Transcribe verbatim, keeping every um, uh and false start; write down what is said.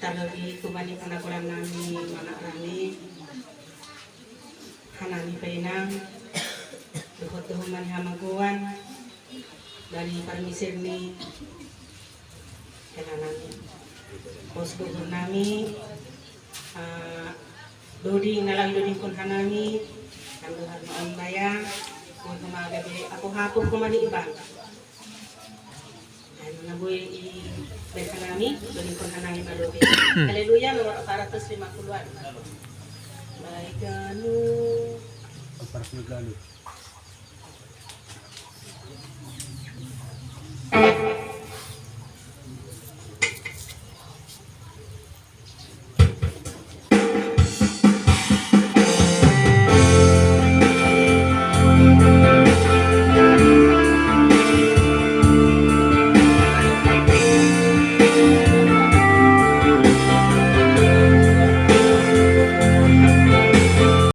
Terlebih kuman ni panakulan nami, mana nami, hanami painang, duhut duhut mani hamaguan, dari permisir ni, kena nami. Bos gugur nami, ah, dodi nalawi dodi kun hanami, kandu harma on baya, kun hama gabe apu hapu kumani iban. Anu nabui i ben hanami, dodi kun hanami malubi. Haleluya, nomor empat ratus lima puluh-an. Baik, anu. Empat ratus lima puluh.